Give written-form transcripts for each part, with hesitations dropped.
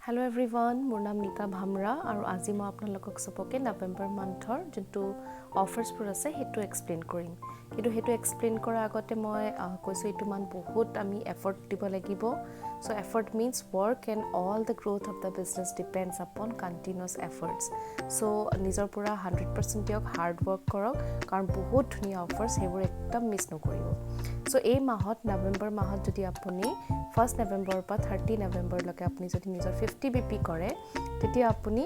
Hello' everyone, মোৰ নাম নীতা ভামৰা আৰু আজি মই আপোনালোকক চবকে নৱেম্বৰ মান্থৰ যোনটো অফাৰ্ছবোৰ আছে, সেইটো এক্সপ্লেইন কৰিম। কিন্তু সেইটো এক্সপ্লেইন কৰাৰ আগতে মই কৈছোঁ, এইটো মান্থ বহুত আমি এফৰ্ট দিব লাগিব। So effort means work and all the growth of the business depends upon continuous efforts. So নিজৰ পৰা 100% দিয়ক, হাৰ্ড ৱৰ্ক কৰক, কাৰণ বহুত ধুনীয়া অফাৰ্ছ, সেইবোৰ একদম মিছ নকৰিব। চ' এই মাহত, নৱেম্বৰ মাহত যদি আপুনি 1 নৱেম্বৰৰ পৰা 30 নৱেম্বৰলৈকে আপুনি যদি নিজৰ 50 BP কৰে, তেতিয়া আপুনি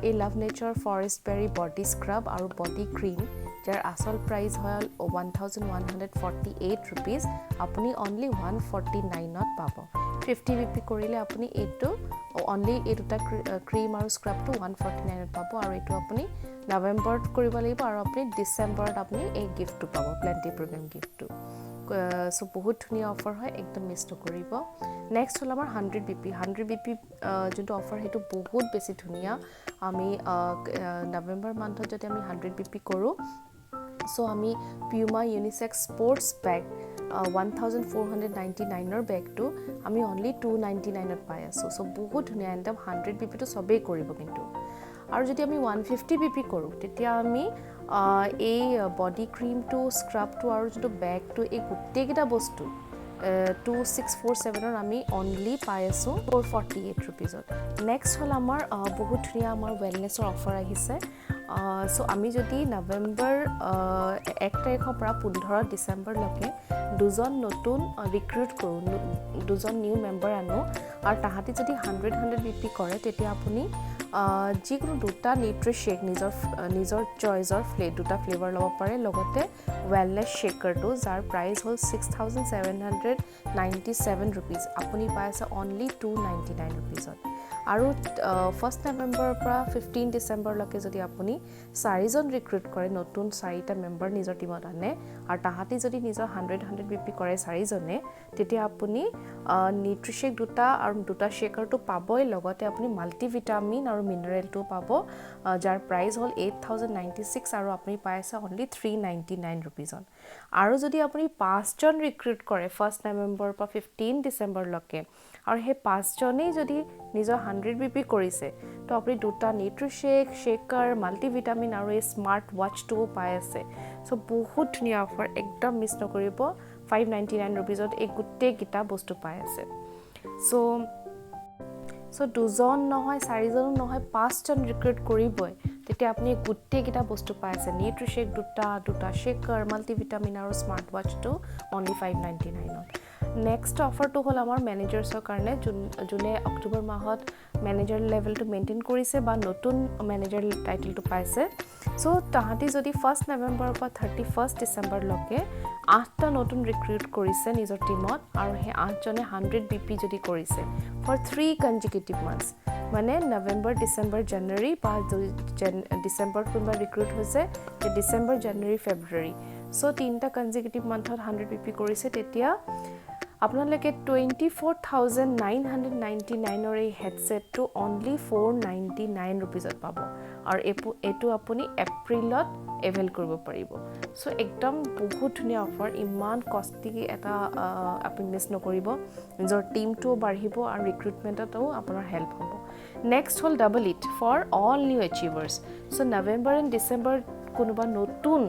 এই love nature forest berry body scrub আৰু বডি ক্ৰীম, যাৰ আচল প্ৰাইচ হ'ল ₹1148, আপুনি অনলি 149ত পাব। 50 BP কৰিলে আপুনি এইটো অনলি এই দুটা ক্ৰীম আৰু স্ক্ৰাবটো 149ত পাব। আৰু এইটো আপুনি নৱেম্বৰত কৰিব লাগিব আৰু আপুনি ডিচেম্বৰত আপুনি এই গিফ্টটো পাব, প্লেণ্টি প্ৰিমিয়াম গিফ্টটো। চ' বহুত ধুনীয়া অফাৰ হয়, একদম মিছ নকৰিব। নেক্সট হ'ল আমাৰ 100 BP। 100 BP যোনটো অফাৰ, সেইটো বহুত বেছি ধুনীয়া। আমি নৱেম্বৰ মান্থত যদি আমি 100 BP কৰোঁ, চ' আমি পিউমা ইউনিচেক্স স্পৰ্টছ বেগ, 1499ৰ বেগটো আমি অনলি 299ত পাই আছোঁ। চ' বহুত ধুনীয়া। একদম 100 বিপিটো চবেই কৰিব কিন্তু। আৰু যদি আমি 150 BP কৰোঁ, তেতিয়া আমি এই বডি ক্ৰীমটো, স্ক্ৰাবটো আৰু যোনটো বেগটো, এই গোটেইকেইটা বস্তু 2647ৰ আমি অনলি পাই আছোঁ 448 ৰুপিজত। নেক্সট হ'ল আমাৰ বহুত ধুনীয়া আমাৰ ৱেলনেছৰ অফাৰ আহিছে। চ' আমি যদি নৱেম্বৰ 1 তাৰিখৰ পৰা 15 ডিচেম্বৰলৈকে দুজন নতুন ৰিক্ৰুট কৰোঁ, দুজন নিউ মেম্বাৰ আনো আৰু তাহাঁতি যদি 100 100 BP কৰে, তেতিয়া আপুনি যিকোনো দুটা নিউট্ৰি শ্বেক, নিজৰ নিজৰ চইচৰ দুটা ফ্লেভাৰ ল'ব পাৰে, লগতে ৱেলনেছ শ্বেকাৰটো, যাৰ প্ৰাইচ হ'ল ₹6797, আপুনি পাই আছে অনলি 299 ৰুপিজত। আৰু 1 নৱেম্বৰৰ পৰা 15 ডিচেম্বৰলৈকে যদি আপুনি চাৰিজন ৰিক্ৰুট কৰে, নতুন চাৰিটা মেম্বাৰ নিজৰ টীমত আনে আৰু তাহাঁতি যদি নিজৰ 100 100 BP কৰে চাৰিজনে, তেতিয়া আপুনি নিউট্ৰিশ্বেক দুটা আৰু দুটা শ্বেকাৰটো পাবই, লগতে আপুনি মাল্টিভিটামিন আৰু মিনাৰেলটোও পাব, যাৰ প্ৰাইচ হ'ল 8096 আৰু আপুনি পাই আছে অনলি 399 ৰুপিজত। আৰু যদি আপুনি পাঁচজন ৰিক্ৰুট কৰে 1 নৱেম্বৰৰ পৰা 15 ডিচেম্বৰলৈকে আৰু সেই পাঁচজনেই যদি নিজৰ 100 BP কৰিছে, তো আপুনি দুটা নিউট্ৰিশ্বেক, শ্বেকাৰ, মাল্টিভিটামিন আৰু এই স্মাৰ্ট ৱাটচটোও পাই আছে। চ' বহুত ধুনীয়া অফাৰ, একদম মিছ নকৰিব। 599 ৰুপিজত এই গোটেইকেইটা বস্তু পাই আছে। চ' দুজন নহয়, চাৰিজনো নহয়, পাঁচজন ৰিক্ৰুট কৰিবই, তেতিয়া আপুনি গোটেইকেইটা বস্তু পাই আছে, নিউট্ৰিশ্বেক দুটা, দুটা শ্বেকাৰ, মাল্টিভিটামিন আৰু স্মাৰ্ট ৱাটচটো অনলি 599ত। নেক্সট অফাৰটো হ'ল আমাৰ মেনেজাৰ্ছৰ কাৰণে, যোনে অক্টোবৰ মাহত মেনেজাৰ লেভেলটো মেইনটেইন কৰিছে বা নতুন মেনেজাৰ টাইটেলটো পাইছে। চ' তাহাঁতি যদি 1 নৱেম্বৰৰ পৰা 31 ডিচেম্বৰলৈকে আঠটা নতুন ৰিক্ৰুট কৰিছে নিজৰ টীমত আৰু সেই আঠজনে 100 BP যদি কৰিছে ফৰ 3 কনজিকিউটিভ মান্থছ, মানে নৱেম্বৰ, ডিচেম্বৰ, জানুৱাৰী, বা ডিচেম্বৰত কোনোবা ৰিক্ৰুট হৈছে, ডিচেম্বৰ, জানুৱাৰী, ফেব্ৰুৱাৰী, চ' তিনিটা কনজিকিউটিভ মান্থত 100 BP কৰিছে, তেতিয়া আপোনালোকে 24,999ৰ এই হেডছেটটো অনলি 499 ৰুপিজত পাব আৰু এইটো আপুনি এপ্ৰিলত এভেইল কৰিব পাৰিব। চ' একদম বহুত ধুনীয়া অফাৰ। ইমান কষ্টলি এটা আপুনি মিছ নকৰিব। নিজৰ টীমটোও বাঢ়িব আৰু ৰিক্ৰুটমেণ্টতো আপোনাৰ হেল্প হ'ব। নেক্সট হ'ল double it for all new achievers. So November and December কোনোবা নতুন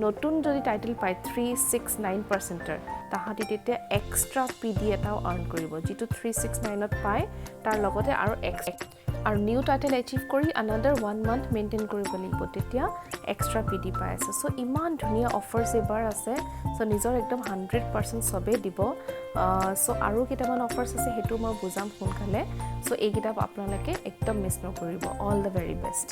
নতুন যদি টাইটেল পায় 3, 6, 9 পাৰ্চেণ্টৰ, তাহাঁতি তেতিয়া এক্সট্ৰা PD এটাও আৰ্ণ কৰিব, যিটো 3, 6, 9ত পায়, তাৰ লগতে আৰু এক্স আৰু নিউ টাইটেল এচিভ কৰি আনাডাৰ ওৱান মান্থ মেইনটেইন কৰিব লাগিব, তেতিয়া এক্সট্ৰা PD পাই আছে। চ' ইমান ধুনীয়া অফাৰ্ছ এইবাৰ আছে। চ' নিজৰ একদম 100% চবেই দিব। চ' আৰু কেইটামান অফাৰ্ছ আছে, সেইটো মই বুজাম সোনকালে। চ' এইকেইটা আপোনালোকে একদম মিছ নকৰিব। All the very best.